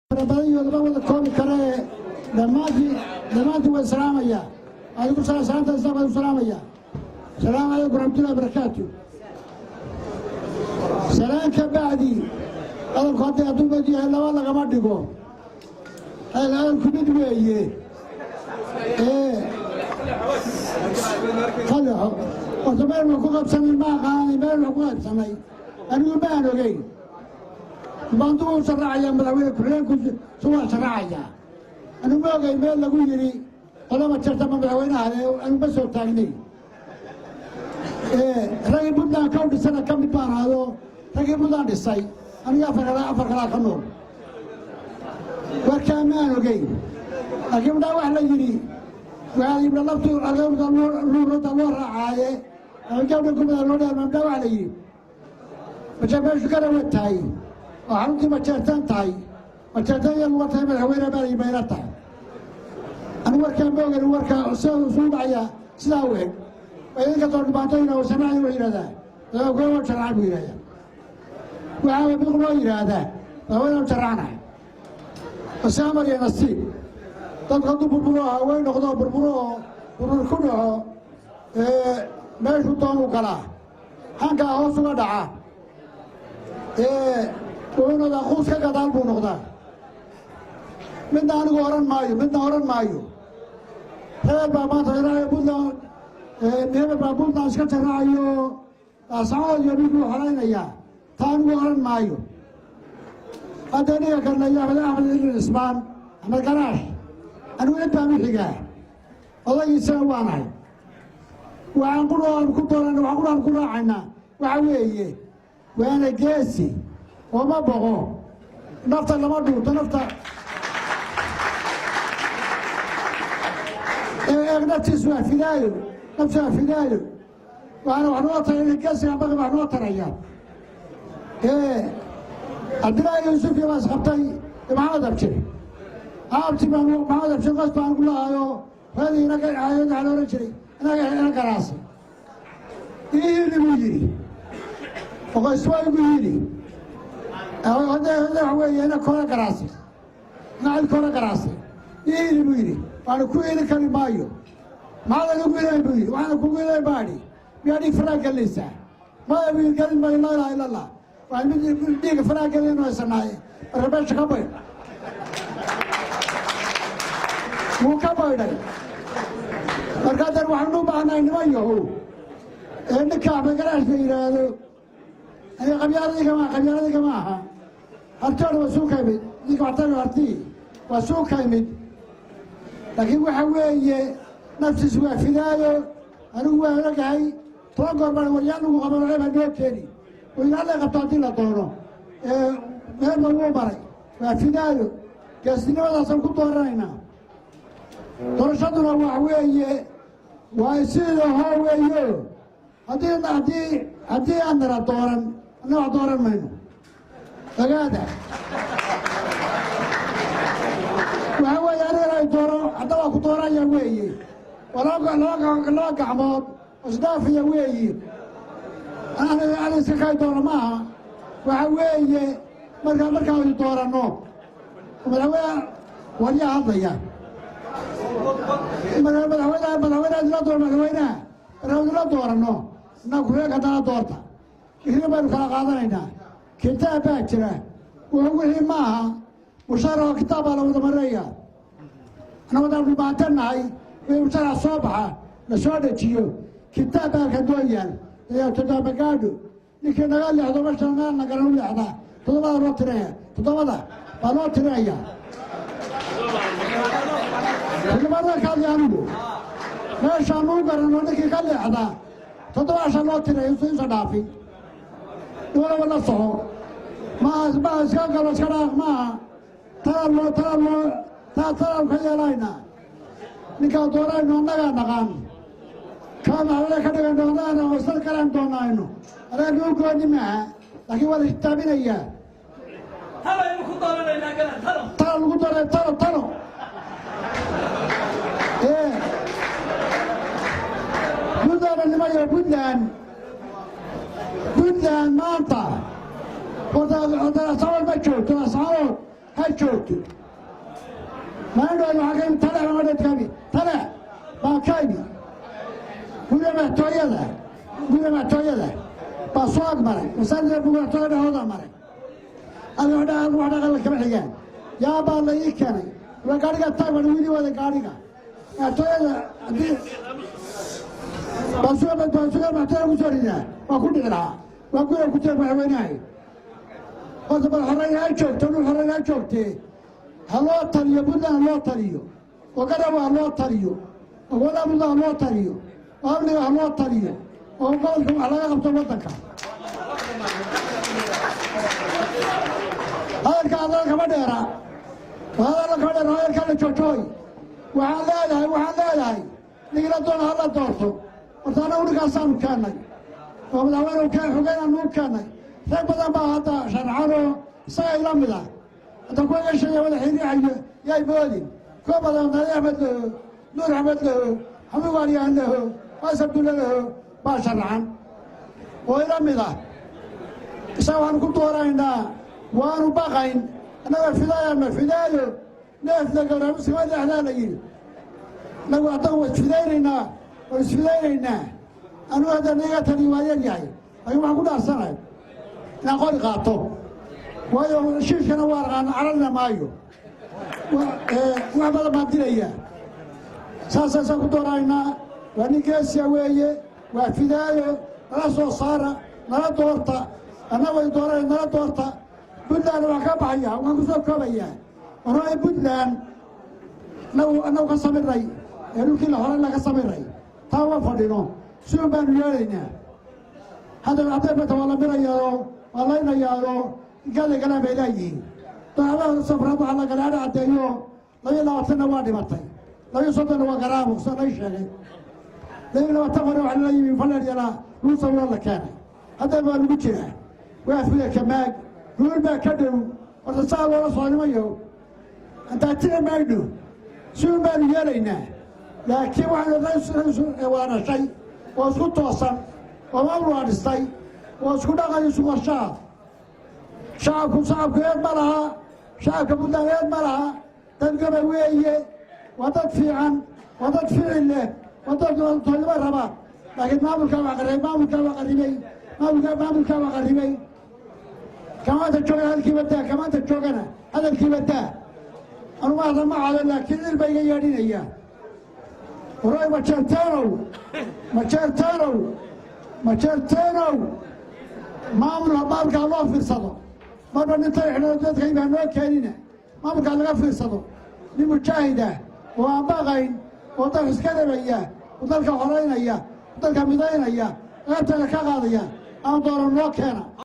Fara badan iyo lama wada koobi karee. Dhammaantii, dhammaantii waan salaamaya. Adigu salaanta islaam baan u salaamaya. Asalaamu calaykum waraxmatullahi wabarakaatu. Salaan ka bacdi, hadalku hadday hadduu mid yahay laba lagama dhigo. Hadalku mid weeye ee kalexo. Horta meel wax ku qabsanay ma aqaanay. Meel wax ku qabsanay anigu ma aan ogeyn. Bandu u sharaacaya madaxweyne ku-xigeenku suwaa sharaacaya. Anigu ma ogey meel lagu yidhi qolama jirta ma madaxweynaha. Anigu ma soo taagnay. Raggii Puntland ka u dhisana ka mid baan ahdo. Raggii Puntland dhisay aniga afar kala, afar kalaa ka nool. Warkaa ma aan ogeyn, laakiin midhaa wax la yidhi waxaa yidhi laftu luurada loo raacaaye ama gabdha gumada loo dheer. Midhaa wax la yidhi maje meeshu ka rawa tahay oo xaruntii Majeertaan tahay, Majeertaan iyo luga tahay madaxweyne baa la mayla tahay. Anigu warkaa ma ogeyn. Warkaa sida isugu dhacaya sidaa u eg idinka soo dhibaatooyina oo sharacay wuxuu yidhahdaa madaxweyne waa sharacay buu yidhahdaa. Waxaa mid loo yidhaahdaa madaxweyne sharacnahay base amar iyo nasiib. Dadku hadduu burburo, haween noqdo, burburo oo burbur ku dhaco, meeshuu doonu galaa, hankaa hoos uga dhaca, wuxuu noqdaa quus ka gadaal buu noqdaa. Midna anigu oran maayo, midna oran maayo. Hebel baa maanta jaraayo Puntland, hebel baa Puntland iska jaraayo, Laascaanood iyo ninkuu xolaynayaa. Taa anigu oran maayo. Hadda ninka kalleeyo Axmed, Axmed Idin Ismaan, Axmed Garaash, anigu cid baan u xigaa, odaygiisana waanahay. Waxaan qudhaan ku doorana, waxaan qudhaan ku raacaynaa waxa weeye waana geesi oo ma boqo, nafta lama dhuuto nafta. Eeg, naftiisu waa fidaayo, naftu waa fidaayo. Waxaana wax noo taraya geesiga baqi, wax noo taraya. Cabdillaahi Yuusuf iyo baa isqabtay Maxamed Abshir. Abti baan Maxamed Abshir qas baan ku lahayo hooyadii inaga waxaa la ohan jiray inaga ina garaasay. Ii buu yidhi, oqoyswa igu yidhi waxa weeye ina kora garaasay, ina cid kora garaasay. Ii buu yidhi, waana ku iili kari maayo. Maxaad igu ilayn buu yidhi. Waxaana kugu ilayn baadhi, miyaa dhiig faraa gelinaysaa? Maya buu yidhi, gelin maayo. Laa ilaha illa Allah. Waan mid dhiiga faraa gelin haysanaaye. Marka meesha ka baydh, wuu ka baydhay. Marka haddana waxaanu u baahnahay niman yahow ee ninka Axmed Garaash la yidhaahdo. Aniga qabyaaladii qabyaaladii ma aha. Hartoona waa suu ka imid ninka waxtar, hartii waa suu ka imid. Laakiin waxa weeye naftiisu waa fidaayo. Anigu waa ogahay 10 goor baan waryaan lagu qabo ceebaa noo keeni wayna qabto haddii la doono. Meelba wuu maray, waa fidaayo. Geestinimadaasaan ku dooranaynaa. Doorashaduna wax weeye waa sida hoo weeyo. Haddii aan nala dooran, anna wax dooran mayno. Ogaada, waxa weeye anigana ay dooro hadda waa ku dooraya weeye. Waa laba gacmood isdhaafiya weeye. Ana iska kay doono maaha. Waxa weeye markaan dooranno madaxweyne waryaa hadlaya, madaxweynaha idila door, madaxweynaha markaan idila dooranno inaa ku-xigeenka haddana doorta ihri baynu kala qaadanaynaa. Kitaab baa jira. Wuxuu wixii maaha musharaxo, kitaab baa la wada marinaya. Anna wadaan dhulbaantan nahay, wixii musharax soo baxa la soo dejiyo kitaab baa ka doo yaal ayaa toddoba gaadho. Ninkii naga leexdo masha meel nagala u leexdaa, toddobada loo tirinaya, toddobada baa loo tirinaya. Toddobada ka hadlay anigu meeshaan uu garano, ninkii ka leexdaa toddobaasha loo tiraya insa dhaafin. Nimanaba la soco maa maa iska galo, iska dhaaq maaha. Talaa loo talaa loo taa talaan ka yeelaynaa. Ninkaa doorayno annagaa naqaan, kaa madaxweyne ka dhigayno annagana wasal kalaan doonaayno. Anaga nuu gooni maaha, laakiin waa la xisaabinayaa. Talaynu ku dooranaynaa gala talo. Talo lagu dooray, talo, talo. Puntland nimayo, Puntland, Puntland maanta horta Laascaanood ma joogto. Laascaanood ha joogto. Maalin waxaa ka imi Taleex, baan ka imi Taleex baan ka imi. Guriga madaxtooyada, guriga madaxtooyada baa soo agmaray, masaajidka madaxtooyada dhexdooda maray. Adiga wax dhaqan kama xigaan. Yaa baa la ii keenay? Waa gaariga taag baan wili wada gaariga madaxtooyada. Haddii baasuga madaxtooyada ku soo ridaa, waa ku dhici lahaa. Waa guriga ku jira madaxweynahay. Horta bal xoreyn ha joogto, dhul xoreyn ha joogtee. Ha loo taliyo Puntland, ha loo taliyo, oo Garawa ha loo taliyo, oo gobolada Puntland ha loo taliyo, oo amniga ha loo taliyo, oo gobolka wax laga qabto waddanka. Hadalka hadal kama dheera, hadal kama dheera, hadalka la joojooy. Waxaan leeyahay nigila doona hala doorto. Horta annagu ninkaasaanu keennay oo madaxweyne xogeynaanu u keennay. Rag badan baa hadda sharxan oo isaga ila mid ah. Hadda kuwa iga sheegaya wada xiriixayo yay moodin. Kuwa badan, Nadi Axmed laho, Nuur Axmed laho, Xamuud Waaryahan laho, Waas Abdulle laho, baa sharaxan oo ila mid ah. Isaga waxaanu ku dooraynaa, waanu baqayn annaga. Fidaayana fidaayo neef la gowramuskama leexdaa la yidhi. Annagu hadda waa isfidaynaynaa, waan isfidaynaynaa. Anugu hadda naga tali waa yar yahay, laakiin waxaan ku dhaarsanay inaan qori qaato, waayo shiishkana waa aqaana, cararina maayo, wax badan baan dilayaa. Saasaasaan ku dooraynaa. Waa nin geesiya weeye, waa fidaayo. Nala soo saara, nala doorta, anna way doorana, nala doorta. Puntland waan ka baxaya, waan ku soo koobayaa. Waroy Puntland annagu ka samiray ee dhulkii la horay laga samiray, taa uma fadhino, siun baanu yeelaynaa. Hadda hadday bata waa la mirayaao, waa laynayaao, gaada galaan bay leeyihiin. Dacdaha safraad waxaa la galay adha caddeeyo. 22-na waa dhimatay, 32-na waa garaabo, sida lay sheegay. 22 hore waxaa lala yimi faleer yaraa lagu sawiro la keenay. Hadda waa lagu jiraa, waa fuda kamaag guul baa ka dhow. Horta saa loola socnimayo antaatici maydho, siun baanu yeelaynaa. Laakiin waxaanu wada dhashay oo isku toosan oo maamul waa dhistay oo isku dhaqan, isku qorshaha. Shacabku eed ma laha, shacabka Puntland eed ma laha. Dad gaba weeye, waa dad fiican, waa dad ficil leh, waa dad toolnimo raba. Laakiin maamulkaa waa qaribay, maamulkaa waa qaribay, maamulkaa waa qaribay. Kamaanta joogana hadalkiiba daa, kamaanta joogana hadalkiiba daa. Anugu hadal ma cado, laakiin il ba iga yeedhinaya. Waroy Majeerteenow, Majeerteenow, Majeerteenow, maamulka ha loo fiirsado. Marba nintay xidhan dadka ibaa noo keenina, maamulka laga fiirsado. Nin mujaahid ah oo aan baqayn oo dalka iska rabaya oo dalka xoraynaya oo dalka midaynaya, qaybteeda ka qaadaya aan dooran, noo keena.